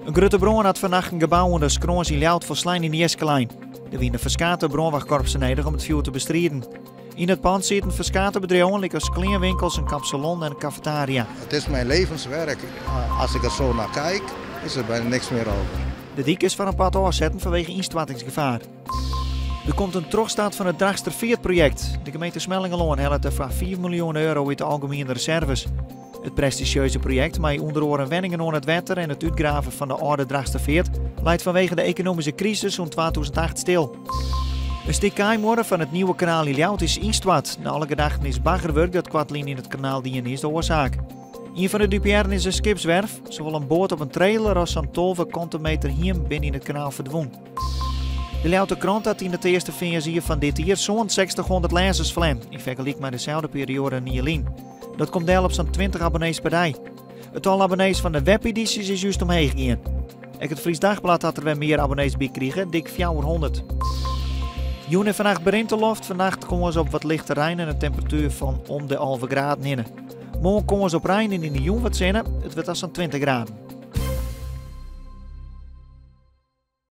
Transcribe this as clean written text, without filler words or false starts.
In grutte brân hat fannacht in gebou oan de Skrâns yn Ljouwert folslein yn de jiske lein. Der wiene ferskate brânwachtkorpsen nedich om it fjoer te bestriden. Yn it pand sieten ferskate bedriuwen lykas kleanwinkels, in kapsalon en in kafetaria. Het is mijn levenswerk. Als ik er zo naar kijk, is er bijna niks meer over. De dyk is foar in part ôfsetten fanwege ynstoartingsgefaar. Der komt in trochstart fan it Drachtster Feartprojekt. De gemeente Smellingerlân hellet derfoar 5 miljoen euro út de algemiene reserves. It prestizjeuze projekt mei ûnder oare wenningen oan it wetter en it útgraven fan de âlde Drachtster Feart leit fanwege de ekonomyske krisis sûnt 2008 stil. In stik kaaimuorre fan it Nieuwe Kanaal yn Ljouwert is ynstoart. Nei alle gedachten is baggerwurk dat koartlyn yn it kanaal dien is de oarsaak. Ien fan de dupearren is in skipswerf. Sawol in boat op in trailer as sa'n 12 kante meter hiem binne yn it kanaal ferdwûn. De Ljouwerter Krante hat yn it earste fearnsjier fan dit jier 6700 lêzers ferlern, yn fergelyk mei deselde perioade in jier lyn. Dat komt del op sa'n 20 abonnees per dei. It tal abonnees fan de webedysjes is just omheech gien. Ek it Friesch Dagblad hat der wer mear abonnees by krige, dik 400. Jûn en fannacht berint de loft. Fannacht kâns op wat lichte rein en in temperatuer fan om de 11 graden hinne. Moarn kâns op rein en yn de jûn wat sinne. It wurdt dan sa'n 20 graden.